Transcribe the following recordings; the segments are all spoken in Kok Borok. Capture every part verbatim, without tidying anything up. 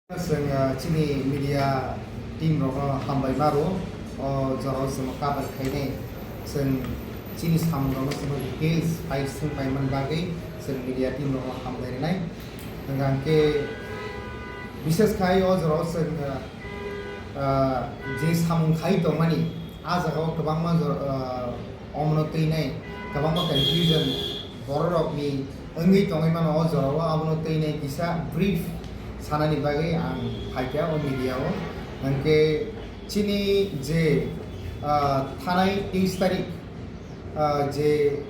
Chwng, ah, chini media team rokno hambai ma rwo, o jorao chwngno cover khainai, chwng chini samung rokno chwngno details pai swng paimani bagwi chwng media team rokno hambai rwnai. Hwnkha hwnkhe bishes khai o jorao chwng, ah, ah, je samung khai tongmani, a jagao kwbangma jor-, ah, omono twinai, kwbangma confusion bororokni wngwi tongwi mano o jorao, abono twinai kisa brief sanani bagwi ang phaikha o media o. Hwnkhe chini je, ah, thanai teis tarik, ah, je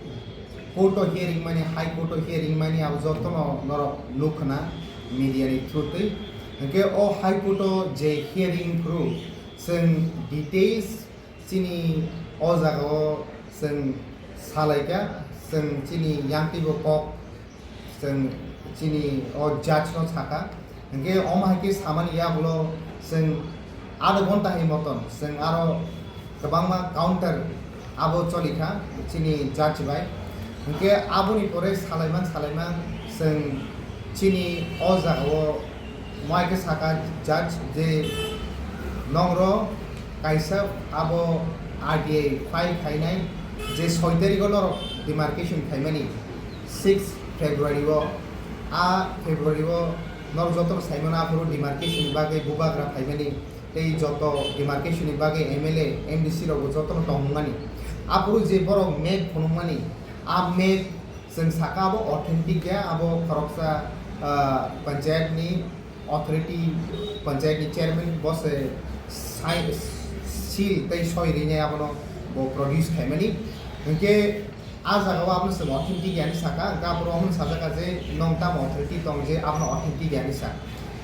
court o hearing mani, High Court o hearing mani, abo jotono norok nukhna media ni through twi. Hwnkhe o High Court o je hearing phuru chwng details chini o jagao chwng salaikha, chwng chini yangtwibo kok chwng chini o judge no sakha. Hwnkhe omo hai khe samani yagulo chwng adha ghonta hai moton chwng aro kwbangma counter abo cholikha chini judge bai. Hwnkhe aboni pore salaiman salaiman chwng chini o jagao Omo hai khe sakha judge je nongro kaisa abo R T I file khainai je soi tarikh o norok demarcation khaimani six February o, a February o norok jotono saimano aphuru demarcation ni bagwi bubagra phaimani tei joto demarcation ni bagwi M L A, M D C rokbo jotono tongmani. Aphuru je borok map phunukmani, a map chwng sakha abo authentic ya, abo khoroksa, ah, panchayat ni authority, panchayat ni chairman bo se sai-, seal tei soi rinai abono bo produce khaimani. Hwnkhe a jagao abono chwng authentic ya hinwi sakha, hwnkhe aphuru omono sajak kha je nwng tamo authority tong je abono authentic ya hinwi sa.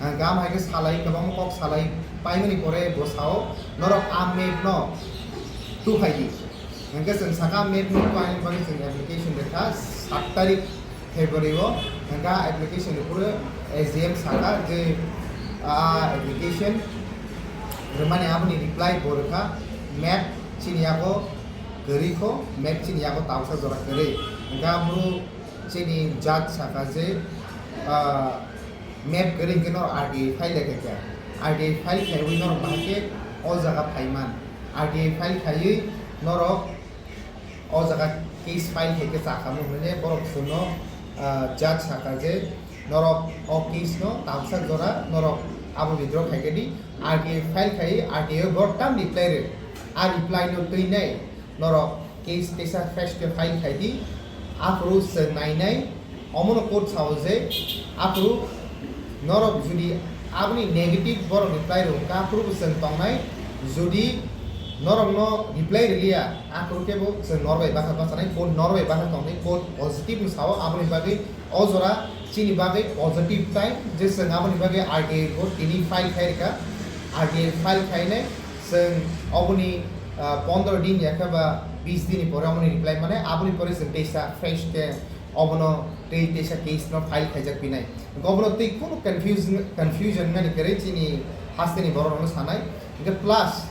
Hwnkhe amo hai khe salai, kwbangma kok salai paimani pore bo sao, "Norok a map no tuphai di." Hwnkhe chwng sakha map no tuphai bagwi chwng application rwkha sat tarik February o, hwnkha application rwphuru S D M sakha je, ah, application rwmani aboni reply bo rwkha, map chini yago kwrwi kho, map chini yago tausa jora kwrwi. Hwnkha aphuru chini judge sakha je, ah, map kwrwi hwnkhe norok R T I file ya khe khe, R T I file khaiwi norok bahai khe o jaga phaiman, R T I file khaiwi norok o jaga case file khai khe chakhamu hwnwi borok chwngno, ah, judge sakha je norok o case no tausa jora norok abo withdraw khai khe di, R T I file khai R T I o borok tam reply rw, a reply no twinai norok case teisa fresh khe file khai di, aphuru chwng nainai. Omono court sao je aphuru norok jodi aboni negative borok reply rw wngkha, aphuru bo chwng tongnai. Jodi norokno reply rwliya, aphuru khe bo chwng norok bai basa bachanai, court norok bai basa tongnai, court positive ni sao. Aboni bagwi o jora chini bagwi positive time je chwng aboni bagwi R T I bo tini file khai rwkha, R T I file khainai chwng oboni, ah, pondro din ya khe ba bis din ni pore oboni reply mane, aboni pore chwng teisa fresh khe obono tei teisa case no file khaijak pinai. Obono tei kunu confusion, confusion nani kwrwi chini hasteni borok rokno sanai. Hwnkhe plus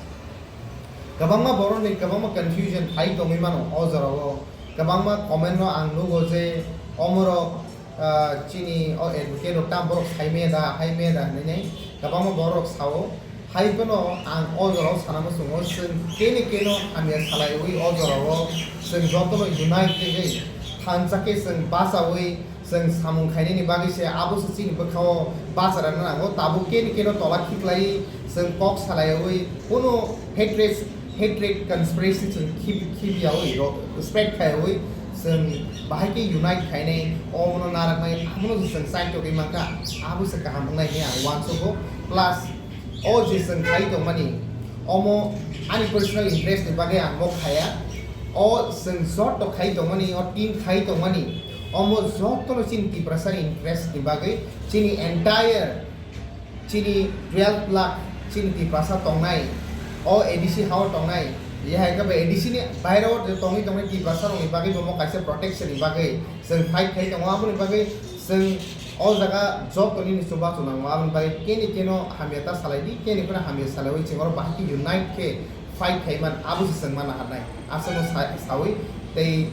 kwbangma borok ni kwbangma confusion phai tongwi mano o jora o. Kwbangma comment no ang nugo je omorok, ah, chini o advocate rok tam borok sai me da, hai me da hinwi kwbangma borok sao. Hai phano ang o jorao sana muchungo, chwng kene keno hamya salaiwi o jorao chwng jotono unite twiwi thansa khe chwng bachaui chwng samung khainani bagwi se abo se chini bwkhao bacha rwna nango. Tabuk kene keno tola khiklaiwi chwng kok salaiwi kuno hatred, hatred conspiracy chwng khib-, khibiyaui ro-, spread khaiwi chwng bahai khe unite khainai, omono naraknai, abono chwng chai togwi mankha, abo se kaham wngnai hinwi ang uansugo. Plus, o je chwng khai tongmani, omo ani personal interest ni bagwi ang bo khaya. O chwng joto khai tongmani, o team khai tongmani, omo jotono chini Tiprasani interest ni bagwi, chini entire, chini twelve lakh chini Tiprasa tongnai, o A D C hao tongnai, yahai khe bo A D C ni bairo je tongwi tongnai Tiprasa rokni bagwi bo omo kaisa protection ni bagwi chwng fight khai tongo, aboni bagwi chwng o jaga job toni ni chubachu nango, aboni bagwi keni keno hamya ta salai di, keni phano hamya salaiwi chwng oro bahai khe unite khe fight khai man, abo se chwng ma naharnai. Aswkno sa-, sawi tei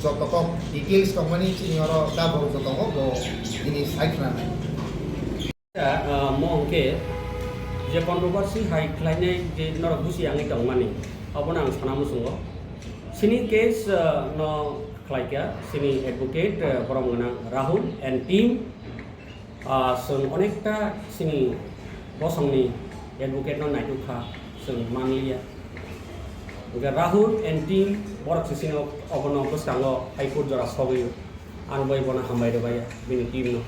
joto kok details tongmani chini oro da borok joto kok bo tini sai khwnanai. Ah, mo hwnkhe je controversy hai khlainai je norok busi yangwi tongmani, abono ang sana muchungo. Sini case, ah, no khlaikha, sini advocate, ah, borom gwnang Rahul and team, ah, chwng onekta sini bosongni advocate no naitukha, chwng manliya. Hwnkhe Rahul and team borok se sini obono bwskango High Court jora sogwi. Ang bai bono hambai rwbai bini team no.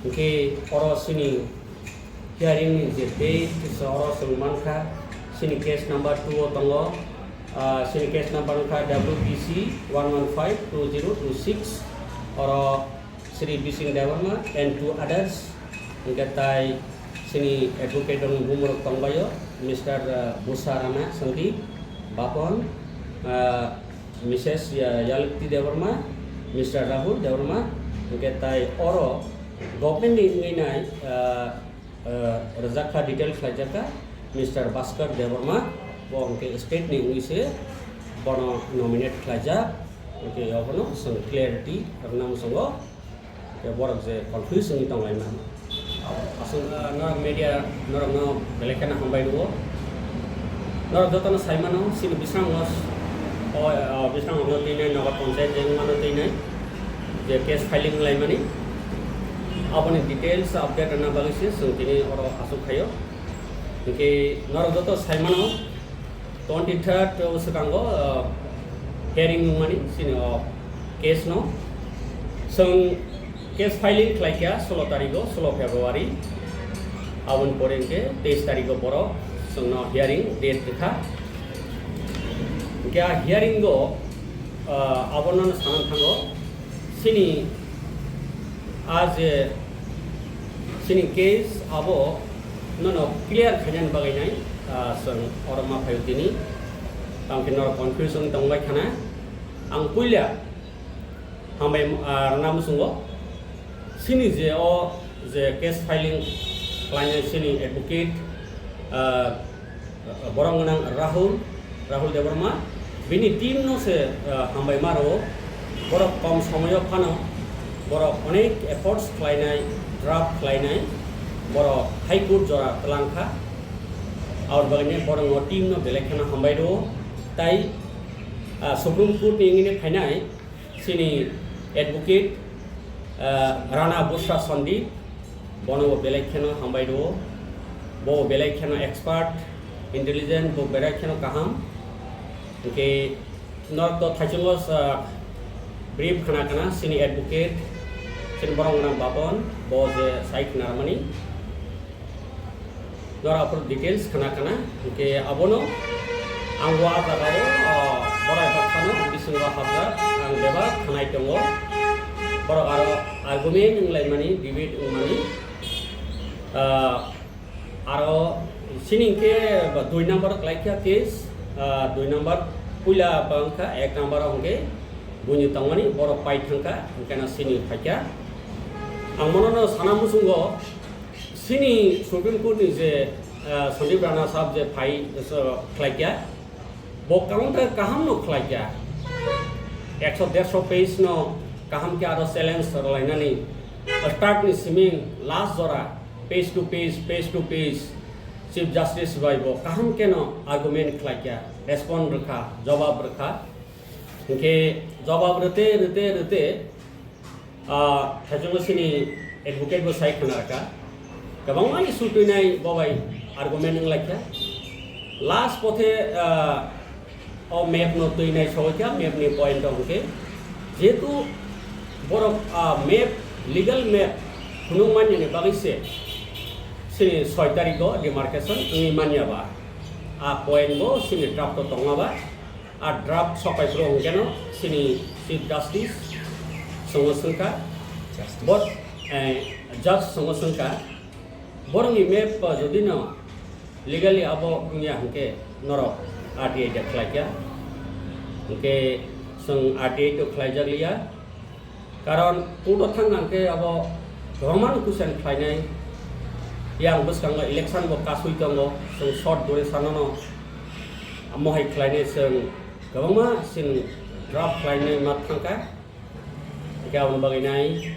Hwnkhe oro sini hearing ni je date se oro chwng mankha, sini case number two o tongo, ah, sini case number wngkha W P C one one five two zero two six, oro Sri Bising Debbarma and two others, hwnkhe tai sini advocate rok bumrok tongbaio, Mister, ah, Busa Rana Sandeep, Bapon, ah, Missus Ya-, Yalukti Debbarma, Mister Rahul Debbarma, hwnkhe tai oro government ni wngwi nai, ah, ah, rwjakha, detail khlaijakha Mister Bhaskar Debbarma, bo hwnkhe state ni wngwi se bono nominate khlaijak, hwnkhe obono chwng clarity rwna muchungo. Tei borok je confuse wngwi tonglaimani. Aswk, ah, norok media norokno belai kheno hambai rwo. Norok jotono sai mano, sini bwskango, o, o, bwskango no twi nai, Nagar Panchayat je wngmano twi nai, je case filing wnglaimani. Aboni details update rwna bagwi se chwng tini oro aswk khaio. Hwnkhe norok joto sai mano, twenty third o swkango, uh, hearing wngmani sini o case no. Chwng case filing khlaikha solo tarigo, solo February. Aboni pore hwnkhe teis tarigo borok chwngno hearing date rwkha. Hwnkhe a hearing o, uh, abono sana thango. Sini a je sini case abo nono clear khainani bagwi nai, ah, chwng oro ma phaio tini. Tamo khe norok confusion tongbai khana. Ang puila hambai, ah, rwna muchungo. Sini je o je case filing khlainai sini advocate, ah, Borok gwnang Rahul, Rahul Debbarma, bini team no se, ah, hambai ma rwo. Borok kom somoyo phano borok onek efforts khlainai, draft khlainai, borok High Court jora twlang kha. Aboni bagwi borok no team no belai kheno hambai rwo. Tai, ah, Supreme Court ni wngwi phainai Chini advocate, ah, Rana Busa Sandeep, bono bo belai kheno hambai rwo. Bo belai kheno expert, intelligent, bo belai kheno kaham. Hwnkhe norok to thaichungo, ah, brief khna khna chini advocate, chini borok gwnang Bapon, bo je sai khna rwmani. Jora aphuru details khna khna, hwnkhe abono ang o ah jagao, ah, borai baksano bisingo hapjak, ang bebak khnai tongo. Borok aro argument wnglaimani, debate wngmani. Ah, aro sini hwnkhe dui number khlaikha case, ah, dui number puila bangkha, ek number o hwnkhe buini tongmani borok pai thangkha, hwnkhe no sini phaikha. Ang mono no sana muchungo, Chini Supreme Court ni je, ah, Sandeep Rana sahab je phai, so, khlaikya, bo counter kaham no khlaikya. Ekso dersho page no kaham khe aro challenge rwlainani start ni siming last jora page to page, page to page Chief Justice bai bo kaham khe no argument khlaikya, respond rwkha, jawab rwkha. Hinkhe jawab rwte, rwte, rwte, Ah, thaichungo chini advocate bo sai khna rwkha. Kwbangma issue twinai bo bai argument wng laikha. Last pothe, ah, o map no twinai sogwi kha, map ni point o hwnkhe. Jehetu borok, ah, map, legal map phunuk manya ni bagwi se chini soi tarikh o demarcation wngwi manya ba. A point bo chini draft o tongma ba. A draft sopai phuru hwnkhe no chini Chief Justice chwngno swngkha, Justice. Bot, eh, Judge chwngno swngkha, borokni map, uh, jodi no legally abo wngya hwnkhe norok R T I de khlaikha, hwnkhe chwng R T I to khlaijak liya. Karon court o thangna hwnkhe abo kwbangma no question khlainai. Yang bwskango election bo kasui tongo, chwng short duration no mohai khlainai, chwng kwbangma chwng draft khlainai ma thangkha. Hwnkhe aboni bagwi nai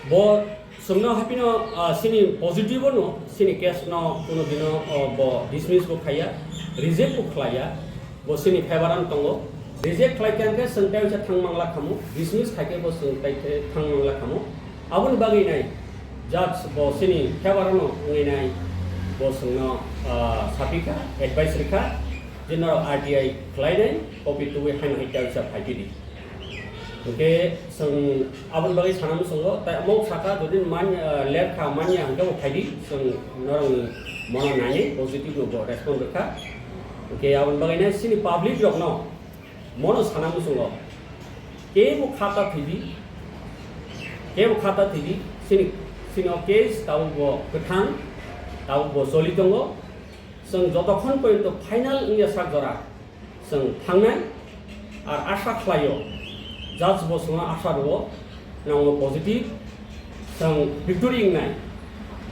bo Chwngno haphino, ah, sini positive no, sini case no kuno dino, oh, bo dismiss bo khaiya, reject bo khlaiya, bo sini favor ano tongo. Reject khlai khe ang khe chwng tei uaisa thang mangla khamu, dismiss khai khe bo chwng tei khe thang mangla khamu. Aboni bagwi nai judge bo sini favor ano wngwi nai bo chwngno, ah, sapikha, advice rikha, je norok R T I khlai nai, copy tubui haino hai tei uaisa phai phidi. Hwnkhe chwng aboni bagwi sana muchungo, tai omo saka jodi man, ah, ler kha manya hwnkhe bo phaidi, chwng norokni mono naiwi positive no bo respond rwkha. Hwnkhe aboni bagwi nai chini public rokno mono sana muchungo, kebo khata thwidi, kebo khata thwidi, chini, chini o case tabuk bo kwthang, tabuk bo choli tongo. Chwng jotokhon porjonto final wngya sak jora chwng thangnai, ar asha khlaio, judge bo chwngno asha rwo, nangno positive, chwng victory wngnai.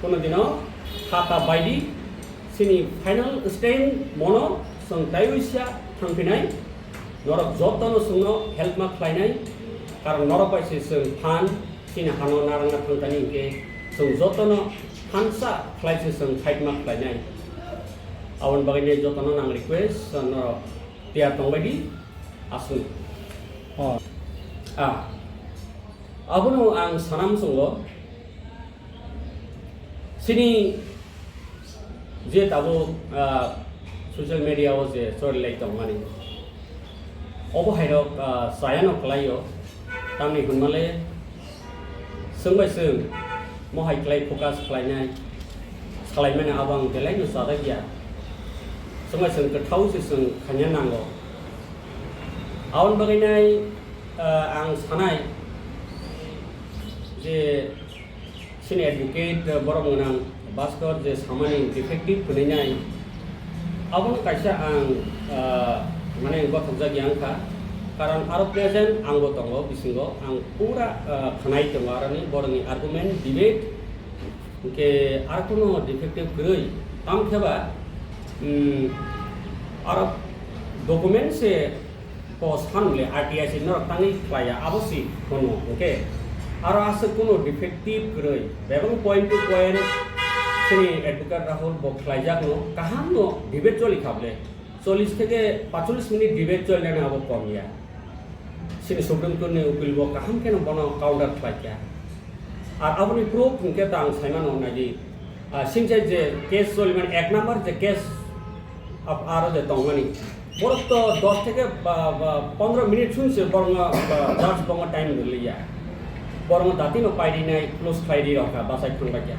Kono dino khata baidi, chini final stand mono chwng taiwi sia thangphinai, norok jotono chwngno help ma khlainai, karon norok bai se chwng phan, chini hano narwkna thangtani hinkhe chwng jotono thansa khlai se chwng fight ma khlainai. Aboni bagwi nai jotono nang request, norok tiyar tongbaidi aswk. Oh. Ah. Abono ang sana muchungo, chini je tabuk, ah, social media o je chorilai tongmani, obo hairok, ah, chayano kwlaio, tamni hwnmale chwng bai chwng mohai kwlai focus khlainai, salaimani abo ang belaino chajak ya. Chwng bai chwng kwthao se chwng khaina nango. Aboni bagwi nai, ah, ang sanai je chini advocate, ah, borok gwnang Bhaskar je samani defective hwnwi nai, abono kaisa ang, ah, mane gothokjak ya wngkha. Karon aro present angbo tongo bisingo, ang pura, ah, khnai tongo aroni borokni argument, debate, hwnkhe aro kuno defective kwrwi, tamo khe ba, mm, aro document se Post han le R T I se norok tangwi khlaiya, abo si hwno, hwnkhe aro aswk kunu defective kwrwi, bebak point to point chini advocate Rahul bo khlaijakno, kahamno debate choli kha bwle, chollish theke paitsollish minute debate cholinani abo kom ya. Chini Supreme Court ni ukil bo kaham kheno bono counter khlai kha. Ar aboni proof hwnkhe ta ang saimano naidi, ah, singchai je case cholimani ek number je case Ap-, aro je tongmani. Borok to dos theke ba, ba, pondro minute sung se borokno, ba, judge borokno time rwliya. Borokno datino paidinai, close khlaidi rokha, bachai thangbaikha.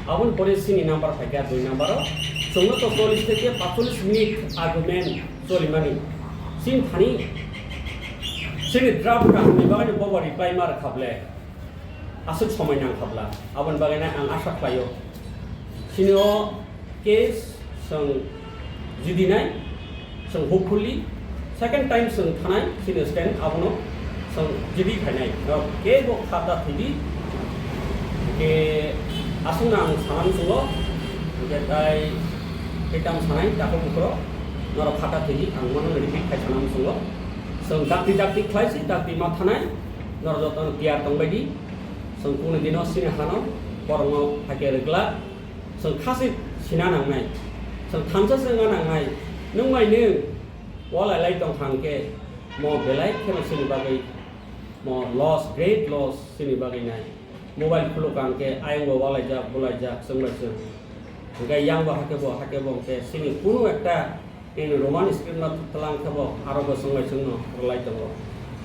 Aboni pore chini number phaikha dui number o. Chwngno to chollish theke paitsollish minute argument cholimani. Chini thani, chini draft kaham ni bagwi bobo reply ma rwkha ble. Aswk somoi nangkha bla, aboni bagwi nai ang asha khlaio. Chini o case chwng jidinai, chwng hopefully second time chwng thanai, chini stand abono chwng jidi khainai. Norok kebo khata thwidi, hwnkhe aswkno ang sana muchungo, hwnkhe tai tei tamo sanai, takhuk bukhurok norok khata thwidi, ang mano repeat khai sana muchungo. Chwng dakti dakti khlai si, dakti ma thanai, norok jotono tiyar tongbaidi. Chwng kunu dino sini hano borokno hakhe rwgwlak. Chwng khasi sina nangnai. Chwng thansa se wngna nangnai. Nwng bai nwng walai lai tong kha hwnkhe mo belai kheno chini bagwi mo loss, great loss chini bagwi nai. Mobile khuluk kha hwnkhe ayang bo walaijak, bulaijak, chwng bai chwng. Hwnkhe yang bo hakhe bo, hakhe bo hwnkhe chini kunu ekta Nini Roman script no twlang khe bo aro bo chwng bai chwng no rwlai tongo.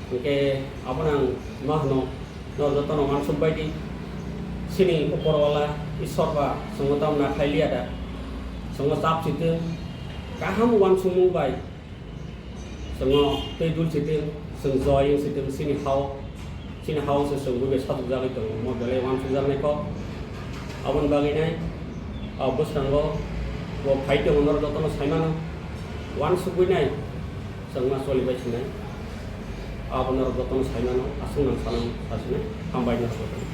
Hwnkhe abono ang ma hwno, norok jotono uansuk bai di. Chini Upor wala Ishwar ba chwngno tamo na khlai liya da. Chwngno chap si twng, kaham uansukmung bai chwngno twi dul si twng, chwng joy wng si twng chini hao. Chini hao se chwng buibai sajwk jagwi tongo, omo belai uansukjaknai kok. Aboni bagwi nai, ah, bwskango bo phai tongo, norok jotono sai mano. Uansugwi nai, chwngma cholibai sinai. Abo norok jotono sai mano, aswk nang sanang sa sinai. Hambai norok jotono.